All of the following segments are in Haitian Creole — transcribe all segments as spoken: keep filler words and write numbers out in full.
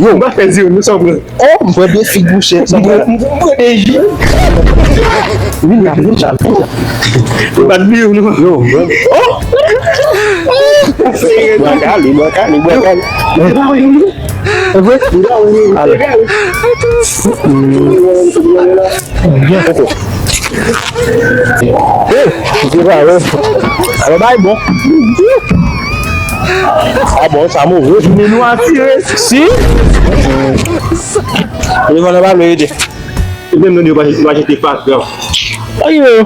Yo, m pa fè zero, nou sa pran. Oh, m pran de fig, monchè. M pran, m pran de ji. Vin la, vin la, vin la. Ou pa t bliye, non? Yo, bro. Oh! Bwa kale, bwa kale, bwa kale. E vre? Ale. Byen poko. Hey, se pa vre. Alò, bay bon. Ah bon, sa move. Men nou atire. Si. Telefòn nan pa vle rete. Menm nou di yo pa, pa jete fatra. Ayo,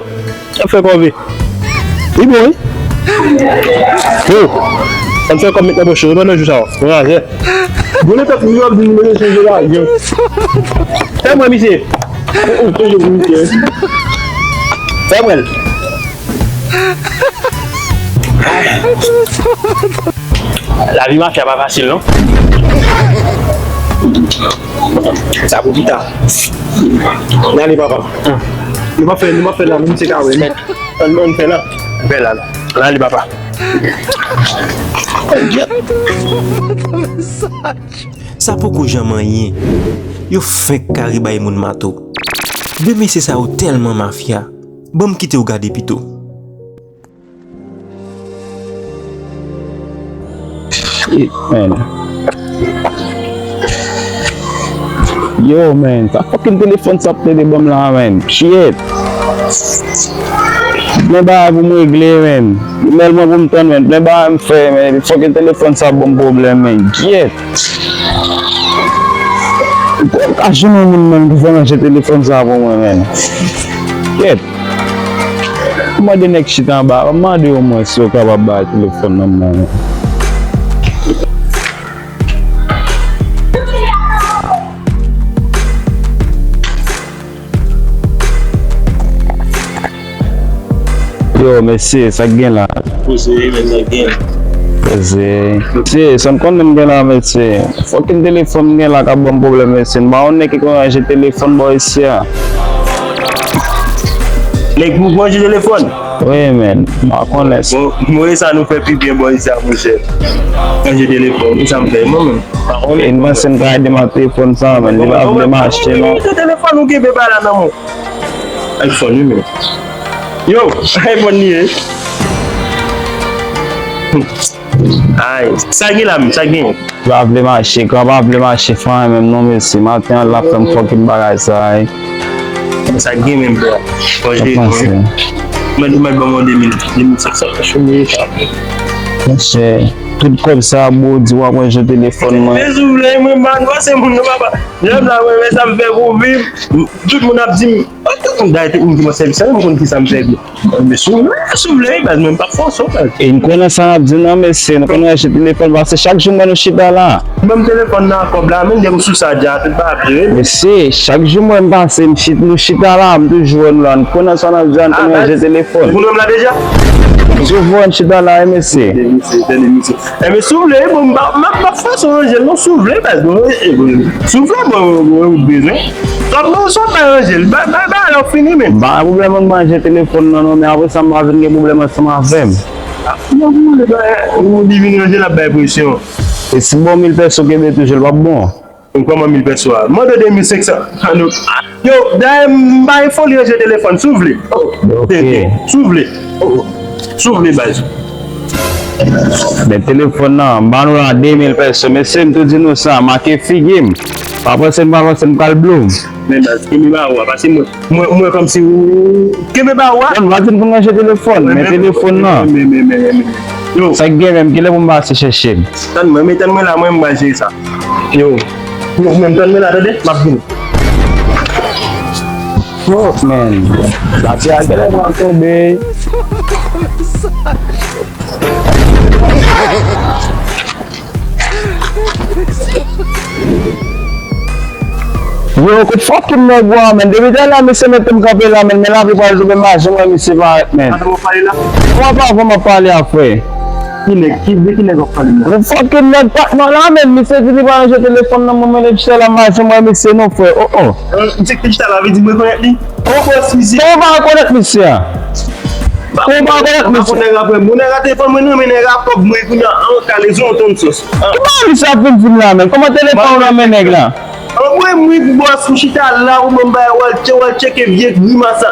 ap fè kòve. Li bon, wi. Yo, ann fè kòb met nan pòch yo, pandan jou sa yo. Mwen razè. Gwo letan pou yo ap di nou mete chanje la, yo. Fè mwen, misye. Fè mwen. Lavi mafya pa fasil, non. Sa pou pita. N ale, papa. Nou pa fè, nou pa fè la, nou se ka wè. Ann, ann fè la. Fè la. N ale, papa. Sa poko janm anyen. Yo fenk kare bay moun mato. De mesye sa yo tèlman mafya. Ban m kite w gade pito. Shit, man. Yo, man, sa fucking telefòn sa ap plede ban m la, man. Shit. Plen bagay pou m regle, man. Imèl mwen pou m tann, man. Plen bagay m fè, man. Epi fucking telefòn sa ap ban m pwoblèm, man. Shit. Ou ka jwenn yon moun, man, ki fè ranje telefòn sa pou mwen, man. Shit. M mande nèg chita anba a, m mande omwen si yo kapab bay telefòn nan men mwen. Yo, mesye, sa k gen la? Poze, men sa k gen. Poze. Mesye, sa n konn menm gen la, mesye. Fucking telefòn m gen la k ap ban m pwoblèm, mesye. M pa yon nèg ki konn ranje telefòn bò isi a. Nèg pou ranje telefòn? Wi, men. M pa konnen. Bon, mwen sa nou fè pi byen bò isi a, monchè. Ranje telefòn, e sa m fè, mwen menm. Pa konnen. E m panse m ka ede m ak telefòn sa, men. Li pa vle mache, non. Ki telefòn ou genbe pa la nan men w? iPhone, wi, men. Yo, iPhone li ye. Ay, sa gen la, men, sa gen. Pa vle mache, kan pa vle mache, fè anyen menm non, mesye. Maten an, l ap fè m fucking bagay sa, ay. Sa gen menm, bro. Fò jere, wi. Mwen, mwen, ban mwen de mil, de mil senk san, chonye sa. Monchè, tout kòb sa, bro, di w ap ranje telefòn mwen. Men souvle, mwen pa, mwen se moun, non, papa. Jèm la, mwen, men sa m fè pou viv. Tout moun ap di m, tout moun dayè, tout moun ki mwen sèvi, sa, mwen konn ki sa m sèvi. Men si w vle, si w vle, wi, baz, mwen m p ap fòse w, baz. E n konnen sa n ap di non, mesye, n konnen ranje telefòn, paske chak jou m wè nou chita la. Ban m telefòn nan, kòb la, men lè m sou sa dja, tout bagay ap jere. Mesye, chak jou m wè m pase, m chit-, nou chita la, m toujou wè nou la, n konnen sa n ap di a, n konnen ranje telefòn. Ou konnen m la deja? M toujou wè n chita la, wi, mesye. Tande, mesye, tande, mesye. Enben, si w vle, bon, m pa, m pa, m pa fòse w ranje l, non, si w vle, baz, bon, e, e, bon, si w vle, bon, bon, ou bezwen. Sa, bon, sa, bay ranje l, bay, bay, bay, alò, fini, men. M pa gen pwoblèm, mwen, m ranje telefòn nan, non, men apre sa, m pa vin gen pwoblèm ansanm avè m. Ah, non, non, li vin ranje l ap bay presyon. E si m ba w mil pèso, kenbe toujou, l p ap bon? Ou kòman mil pèso a? Mande de mil senk san. Yo, dayè, m pa gen foli ranje telefòn, si w vle. Ok. Si w vle. Si w vle, baz. Men telefòn nan, m ba nou la de mil pèso. Mesye, m tou di nou sa, make figi m. Pa panse m, pa panse m pral blow. Men baz, kenbe ba ou a, pase mwen. Mwen, mwen kòmsi ou kenbe ba ou a. Non, m pa di m pou m ranje telefòn, men telefòn nan. Men, men, men, men, men. Yo. Sa k gen menm, kilè pou m pase chèche l? Tann mwen, men tann mwen la, mwen m pral jere sa. Yo. Yo, men tann mwen la, tande, m ap vini. Yo, man. Batri a genlè pral tonbe. Yo, kote fucking nèg ou a, man? Depi talè misye mete m kanpe la, man, men lavi pral tonbe, m pa janm wè misye parèt, man. Atò w ap pale la? Kòman pa avan m ap pale a, frè? Ki nèg? Ki, de ki nèg w ap pale la? Yon fucking nèg patnè w la, man, misye di li pral ranje telefòn nan, mwen, men depi talè m pa janm wè misye non, frè. Oh, oh. Euh, misye ki chita la, vle di m rekonèt li? Oh, bòs misye. Kòman w pa rekonèt misye a? Kòman w pa rekonèt mesye? Mwen nèg ap renmen. Mwen nèg a telefòn mwen nan men nèg a kòb mwen kounye a an kale zon ton sòs. Ki bagay misye ap vin di m la menm? Kòman telefòn ou nan men nèg la? Anmwey mwen bòs m chita la ou ban m bay wal tcheke vye grimas sa.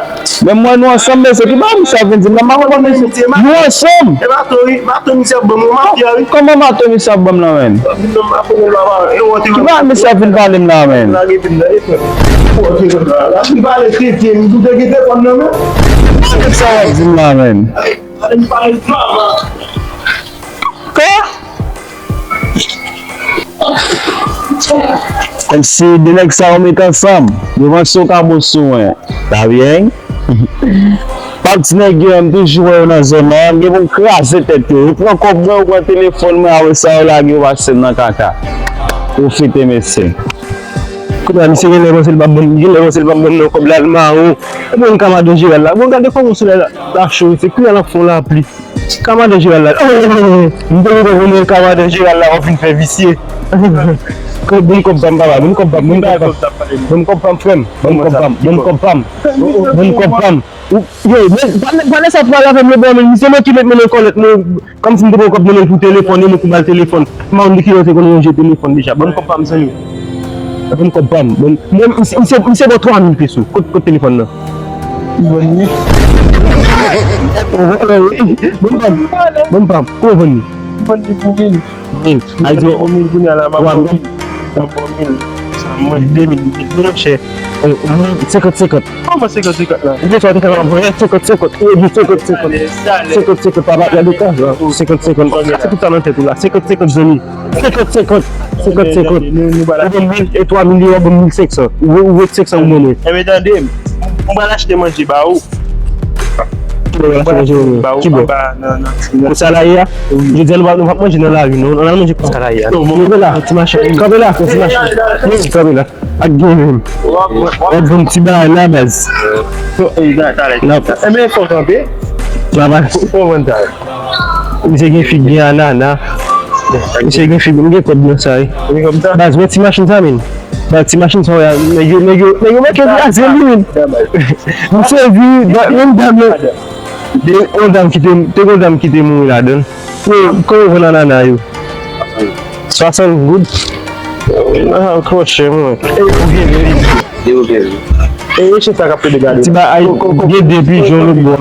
Men mwen nou ansanm mesye, ki bagay misye ap vin di m la? M pa konprann mesye. Nou ansanm. E bato wi, bato misye ap ban m wi mafya wi. Kòman bato misye ap ban m la menm? Ki bagay misye ap vin pale m la menm? Lage vin nan e frè. Ou ap vin pale tete m tou te gen telefòn nan men. Ki bagay misye ap di m la menm? Kòmsi de nèg sa yo met ansanm, yo panse yo ka bon sou mwen. Ta byen? Pap ti nèg yo, m toujou wè yo nan zòn nan, m gen pou m kraze tèt yo. Yo pran kòb mwen, yo pran telefòn mwen, apre sa yo lage yo pase m nan kaka. Pwofite mesye. Kounye a misye genlè panse l p ap ban m, genlè panse l p ap ban m nan kòb la, l mawon. Epi yon kamadan Jeral la. Bon, gade kòman sou la, la cho, se kounye a l ap fè yon lapli. Kamadan Jeral la. M te kontan konnen kamadan Jeral la w ap vin fè visye. Bon kòb pa m papa, bon kòb pa m, bon kòb pa m. Bon kòb pa m frè m, bon kòb pa m, bon kòb pa m. Bon kòb pa m. Yo, pale sa pale avè m le bon men, se mwen ki met men nan kòlèt mwen, kòmsi m te pran kòb nan men l pou telefòn, e mwen ki ba l telefòn. M pa konn de kilè w te konn ranje telefòn deja. Ban m kòb pa m zanmi. Ban m kòb pa m. Ban m, mwen, m se, m se, m se bò twa mil peso. Kot, kot telefòn nan? Li vann li. Ou vòlè wi. Ban m pa m. Ban m pa m. Kòman w vann li? Li vann li pou mil. Mil. Ay di w. Pou mil kounye a la, m ap ba w mil. M ap ba w mil. Sa mwen de mil, de mil, monchè. Senkant senkant. Kòman senkant senkant la? Ou te fè, ou te fè, mwen, senkant senkant. Ou di senkant senkant. Senkant senkant, papa, gade tan. Senkant senkant. Kase tout sa nan tèt ou la. Senkant senkant, zanmi. Senkant senkant. Senkant senkant. Ou ban mil e twa mil, ou ban mil senk san. Ou, ou ret senk san ou ban mwen. Enben, tande m. M pral achte manje ba ou. Ou pral achte manje ba ou. Ki bò? Anba, nan, nan, nan. Kot sa la ye a? Wi. Jodi a, nou pa, nou pa manje nan lari, non. Nou al manje kot sa la ye a. Non, kanpe la. Ti machin. Kanpe la. Ti machin. Wi, kanpe la. Ak gen menm. W ap vann ti bagay la, baz. Enben, fò kanpe. Travay. Fò, fò vann sa. Misye gen fig, gen anana. Misye gen fig, m gen kòb nan sa, wi. Gen kòb sa? Baz, wè ti machin sa, men. Baz, ti machin sa, wè, nèg yo, nèg yo, nèg yo mèt kraze li, men. M sezi, menm dam nan. Te yon dam ki te, te yon dam ki te mouri ladan l. Yo, kòman yo vann anana yo? Swasant goud? Ah, twò chè, mwen. E, ou gen de, e, ou gen de. E, e, se sa k ap pede gade. Ti ba, ay, gen de pijon lòt bò.